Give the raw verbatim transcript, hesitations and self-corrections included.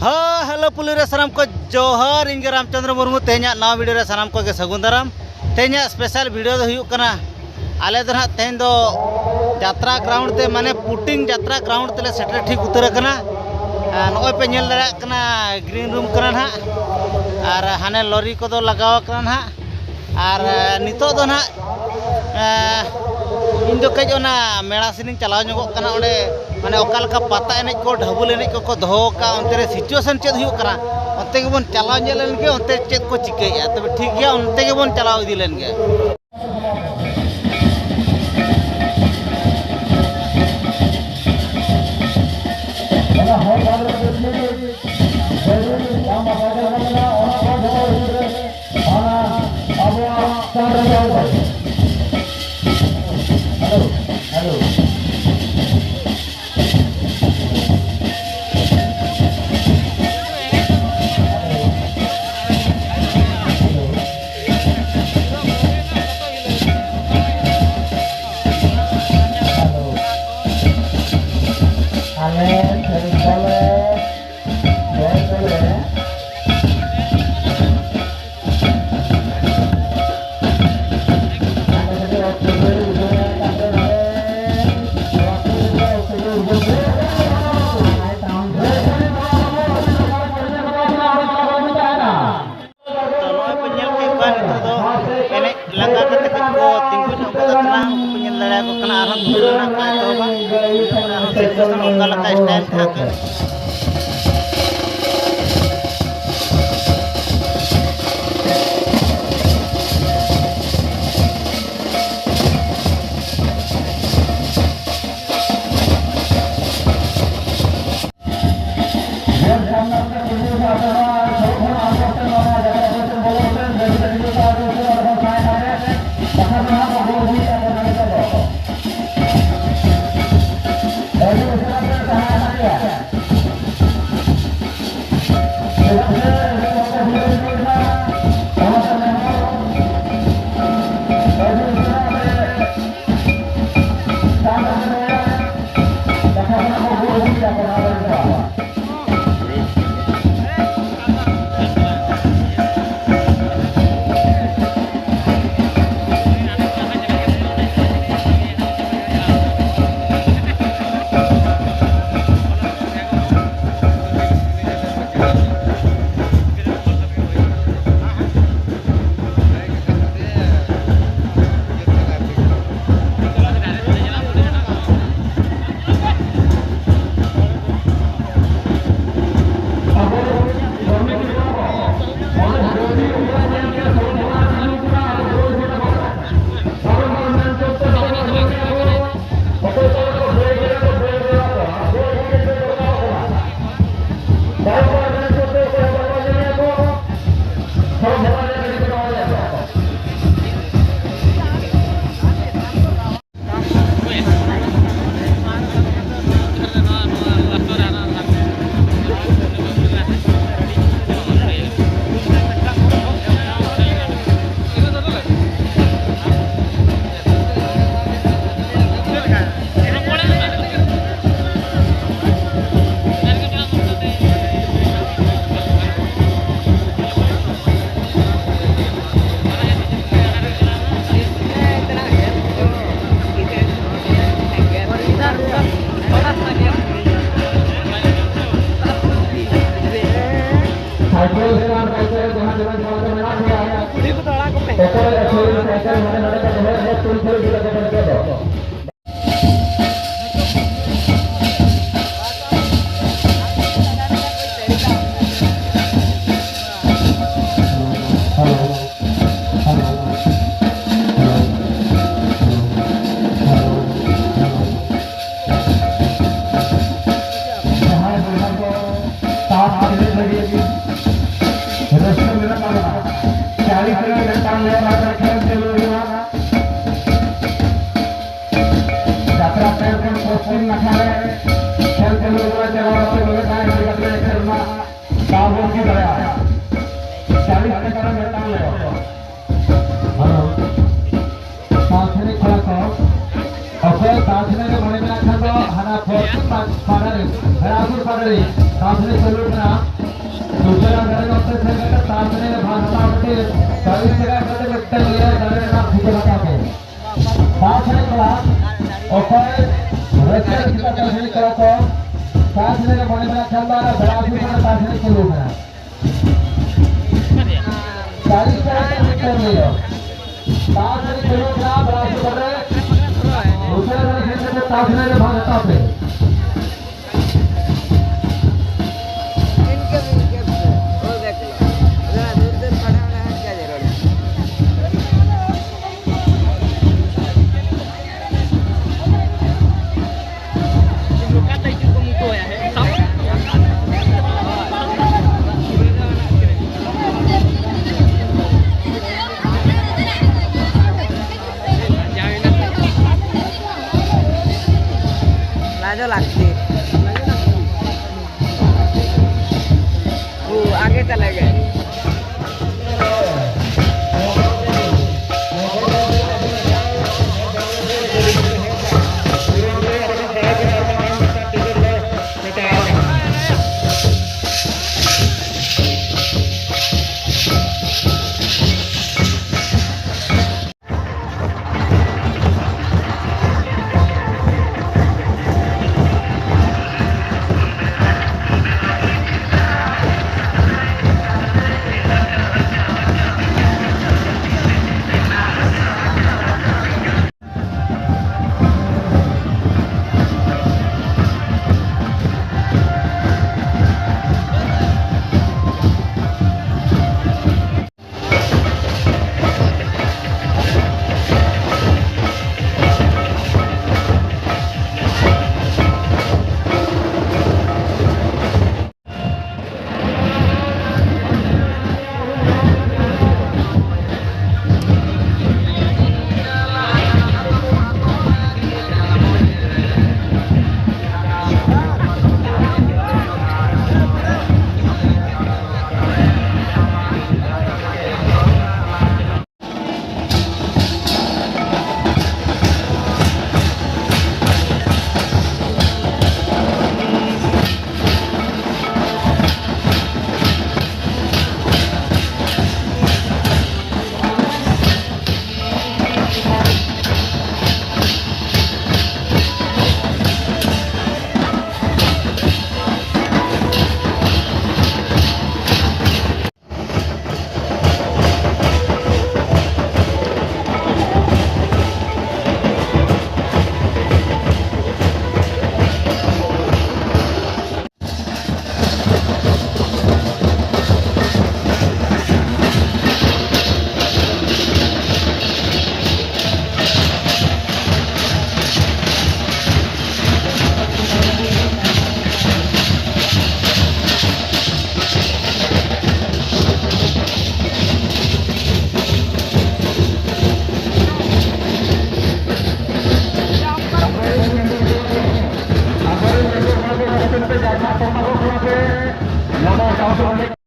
ᱦᱮᱸ, ᱦᱮᱞᱳ ᱯᱩᱞᱤ ᱨᱮ ᱥᱟᱱᱟᱢ ᱠᱚ ᱡᱚᱦᱟᱨ᱾ ᱤᱧ ᱜᱮ ᱨᱟᱢᱪᱚᱸᱫᱽᱨᱚ ᱢᱩᱨᱢᱩ᱾ ᱛᱮᱦᱮᱧᱟᱜ ᱱᱟᱣᱟ ᱵᱷᱤᱰᱤᱭᱳ ᱨᱮ ᱥᱟᱱᱟᱢ ᱠᱚᱜᱮ ᱥᱟᱹᱜᱩᱱ ᱫᱟᱨᱟᱢ᱾ ᱛᱮᱦᱮᱧᱟᱜ ᱥᱯᱮᱥᱟᱞ ᱵᱷᱤᱰᱤᱭᱳ ᱫᱚ ᱦᱩᱭᱩᱜ ᱠᱟᱱᱟ, ᱟᱞᱮ ᱫᱚ ᱱᱟᱦᱟᱜ ᱛᱮᱦᱮᱧ ᱫᱚ ᱡᱟᱛᱨᱟ ᱜᱨᱟᱣᱩᱱᱰ ᱛᱮ, ᱢᱟᱱᱮ ᱯᱩᱴᱤᱝ ᱡᱟᱛᱨᱟ ᱜᱨᱟᱣᱩᱱᱰ ᱛᱮᱞᱮ ᱥᱮᱴᱮᱨ ᱴᱷᱤᱠ ᱩᱛᱟᱹᱨ ᱟᱠᱟᱱᱟ᱾ ᱟᱨ ᱱᱚᱜᱼᱚᱭ ᱯᱮ ᱧᱮᱞ ᱫᱟᱲᱮᱭᱟᱜ ᱠᱟᱱᱟ, ᱜᱨᱤᱱ ᱨᱩᱢ ᱠᱟᱱᱟ ᱱᱟᱦᱟᱜ, ᱟᱨ ᱦᱟᱱᱮ ᱞᱚᱨᱤ ᱠᱚᱫᱚ ᱞᱟᱜᱟᱣ ᱟᱠᱟᱱᱟ ᱱᱟᱦᱟᱜ᱾ ᱟᱨ, ᱮ, ᱱᱤᱛᱚᱜ ᱫᱚ ᱱᱟᱦᱟᱜ, ᱮ, ᱤᱧ ᱫᱚ ᱠᱟᱹᱡ ᱚᱱᱟ ᱢᱮᱞᱟ ᱥᱮᱱᱤᱧ ᱪᱟᱞᱟᱣ ᱧᱚᱜᱚᱜ ᱠᱟᱱᱟ᱾ ᱚᱸᱰᱮ ᱢᱟᱱᱮ ᱚᱠᱟ ᱞᱮᱠᱟ ᱯᱟᱛᱟ ᱮᱱᱮᱡ ᱠᱚ, ᱰᱷᱟᱹᱵᱩᱞ ᱮᱱᱮᱡ ᱠᱚᱠᱚ ᱫᱚᱦᱚ ᱟᱠᱟᱫᱼᱟ, ᱚᱱᱛᱮ ᱨᱮ ᱥᱤᱪᱩᱭᱮᱥᱚᱱ ᱪᱮᱫ ᱦᱩᱭᱩᱜ ᱠᱟᱱᱟ, ᱚᱱᱛᱮ ᱜᱮᱵᱚᱱ ᱪᱟᱞᱟᱣ ᱧᱮᱞ ᱞᱮᱱ ᱜᱮ, ᱚᱱᱛᱮ ᱪᱮᱫ ᱠᱚ ᱪᱤᱠᱟᱹᱭᱮᱫᱼᱟ᱾ ᱛᱚᱵᱮ ᱴᱷᱤᱠ ᱜᱮᱭᱟ, ᱚᱱᱛᱮ ᱜᱮᱵᱚᱱ ᱪᱟᱞᱟᱣ ᱤᱫᱤ ᱞᱮᱱ ᱜᱮ᱾ ᱚᱱᱟ ᱦᱚᱲ ᱵᱟᱝ ᱞᱟᱹᱜᱤᱫ ᱡᱟᱹᱨᱩᱲ ᱵᱟᱝ ᱵᱟᱰᱟᱭ ᱠᱟᱱᱟ, ᱚᱱᱟ ᱠᱚ ᱡᱚᱛᱚ ᱦᱩᱭᱩᱜ ᱨᱮ ᱚᱱᱟ ᱟᱵᱚᱣᱟᱜ ᱪᱟᱸᱫ ᱨᱮ ᱦᱮᱞᱳ, ᱦᱮᱞᱳ᱾ ᱟᱞᱮ ᱥᱟᱹᱨᱤ ᱠᱚᱞᱮ ᱡᱚᱭ ᱠᱚᱞᱮ᱾ ᱛᱚ, ᱱᱚᱜᱼᱚᱭ ᱯᱮ ᱧᱮᱞ ᱠᱮᱫ ᱠᱚᱣᱟ, ᱱᱤᱛᱚᱜ ᱫᱚ ᱮᱱᱮᱡ ᱞᱟᱸᱜᱟ ᱠᱟᱛᱮ ᱠᱚ ᱛᱤᱸᱜᱩ ᱧᱚᱜ ᱠᱟᱫᱟ᱾ ᱛᱟᱞᱟ ᱦᱚᱸ ᱵᱟᱯᱮ ᱧᱮᱞ ᱫᱟᱲᱮᱭᱟᱠᱚ ᱠᱟᱱᱟ, ᱟᱨᱦᱚᱸ ᱫᱷᱩᱨᱟᱹᱣ ᱨᱮᱱᱟᱜ ᱠᱚ ᱮᱛᱚᱦᱚᱵᱟ᱾ ᱧᱮᱞ ᱯᱮ ᱟᱨᱦᱚᱸ situation ᱚᱠᱟ ᱞᱮᱠᱟ style ᱛᱟᱦᱮᱸ ᱠᱟᱱᱟ᱾ ᱥᱟᱭᱠᱮᱞ ᱥᱴᱮᱱᱰ ᱯᱟᱥᱮ ᱨᱮ ᱡᱟᱦᱟᱸ ᱡᱟᱦᱟᱸ ᱡᱟᱦᱟᱸ ᱠᱚ ᱢᱮᱱᱟᱜ ᱯᱮᱭᱟ, ᱚᱠᱚᱭ ᱟᱹᱠᱷᱨᱤᱧ ᱥᱟᱭᱠᱮᱞ ᱦᱟᱸᱰᱮ ᱱᱟᱰᱮ ᱠᱚ ᱫᱚᱦᱚᱭᱮᱫ ᱨᱮ, ᱛᱩᱞ ᱛᱩᱞ ᱤᱫᱤ ᱠᱟᱛᱮ ᱯᱮ ᱫᱚᱦᱚᱭᱟ᱾ ᱡᱟᱦᱟᱸᱭ ᱵᱚᱭᱦᱟ ᱠᱚ ᱛᱟᱥ ᱮᱱᱮᱡ ᱞᱟᱹᱜᱤᱫ ᱨᱟᱹᱥᱠᱟᱹ ᱢᱮᱱᱟᱜ ᱛᱟᱵᱚᱱᱟ, ᱪᱟᱹᱞᱤᱥ ᱨᱮ ᱢᱤᱫᱴᱟᱝ ᱞᱮ ᱚᱱᱟ ᱠᱚᱨᱮ ᱠᱷᱮᱞ ᱪᱟᱹᱞᱩ ᱦᱩᱭᱩᱜᱼᱟ᱾ ᱡᱟᱛᱨᱟ ᱴᱷᱮᱱ ᱠᱷᱚᱱ ᱯᱚᱥᱪᱤᱢ ᱱᱟᱠᱷᱟ ᱨᱮ ᱠᱷᱮᱞ ᱪᱟᱹᱞᱩ ᱦᱩᱭᱩᱜᱼᱟ᱾ ᱪᱟᱞᱟᱣ ᱠᱟᱛᱮ ᱱᱚᱰᱮ ᱠᱷᱚᱱ ᱮᱱᱮᱡ ᱠᱟᱛᱮ ᱥᱮᱨᱢᱟ ᱫᱟᱣ ᱵᱚᱱ ᱤᱫᱤ ᱫᱟᱲᱮᱭᱟᱜᱼᱟ᱾ ᱪᱟᱹᱞᱤᱥ ᱴᱟᱠᱟ ᱨᱮ ᱢᱤᱫᱴᱟᱝ ᱞᱮ ᱮᱢᱟ᱾ ᱦᱮᱞᱳ᱾ ᱛᱟᱥ ᱮᱱᱮᱡ ᱠᱚᱲᱟ ᱠᱚ, ᱚᱠᱚᱭ ᱛᱟᱥ ᱮᱱᱮᱡ ᱨᱮ ᱢᱚᱱᱮ ᱢᱮᱱᱟᱜ ᱠᱷᱟᱱ ᱫᱚ ᱦᱟᱱᱟ ᱯᱚᱥᱪᱤᱢ ᱯᱟ-, ᱯᱟᱦᱴᱟ ᱨᱮ, ᱦᱮᱲᱟᱣᱯᱩᱨ ᱯᱟᱦᱴᱟ ᱨᱮ ᱛᱟᱥ ᱮᱱᱮᱡ ᱪᱟᱹᱞᱩ ᱠᱟᱱᱟ᱾ ᱩᱛᱛᱚᱨᱟ ᱫᱷᱟᱨᱮ ᱚᱱᱛᱮ ᱥᱮᱱ ᱠᱟᱛᱮ ᱛᱟᱥ ᱮᱱᱮᱡ ᱨᱮ ᱵᱷᱟᱜᱽ ᱦᱟᱛᱟᱣ ᱠᱟᱛᱮ ᱪᱟᱞᱤᱥ ᱴᱟᱠᱟ ᱠᱟᱛᱮ ᱢᱤᱫᱴᱟᱝ ᱞᱟᱹᱭ ᱫᱟᱲᱮ ᱨᱮᱱᱟᱜ ᱥᱩᱡᱳᱜᱽ ᱦᱟᱛᱟᱣ ᱯᱮ᱾ ᱛᱟᱥ ᱮᱱᱮᱡ ᱠᱚᱲᱟ, ᱚᱠᱚᱭ ᱨᱟᱹᱥᱠᱟᱹ ᱨᱟᱹᱥᱠᱟᱹ ᱛᱟᱥ ᱮᱱᱮᱡ ᱠᱚᱲᱟ ᱠᱚ, ᱛᱟᱥ ᱮᱱᱮᱡ ᱨᱮ ᱢᱚᱱᱮ ᱢᱮᱱᱟᱜ ᱠᱷᱟᱱ ᱫᱚ ᱟᱨ ᱵᱮᱲᱟ ᱦᱟᱹᱥᱩᱨ ᱠᱟᱱᱟ, ᱛᱟᱥ ᱮᱱᱮᱡ ᱪᱟᱹᱞᱩ ᱠᱟᱱᱟ᱾ ᱛᱟᱹᱨᱤᱠᱷ ᱨᱮ ᱢᱤᱫᱴᱟᱝ ᱞᱟᱹᱭᱟ᱾ ᱛᱟᱥ ᱮᱱᱮᱡ ᱪᱟᱹᱞᱩ ᱠᱟᱱᱟ, ᱵᱮᱲᱟ ᱦᱟᱹᱥᱩᱨ ᱠᱟᱛᱮ ᱩᱥᱟᱹᱨᱟ ᱫᱷᱟᱨᱟ ᱠᱷᱮᱞ ᱠᱟᱛᱮ ᱛᱟᱥ ᱮᱱᱮᱡ ᱨᱮ ᱵᱷᱟᱜᱽ ᱦᱟᱛᱟᱣ ᱯᱮ᱾ इनके भी, इनके भी। वो देख लो। इतना दूर दूर खड़ा होना है, क्या जरूरत है? लाजो लागते। वो आगे चले गए। ᱱᱚᱣᱟ ᱥᱟᱶᱛᱟ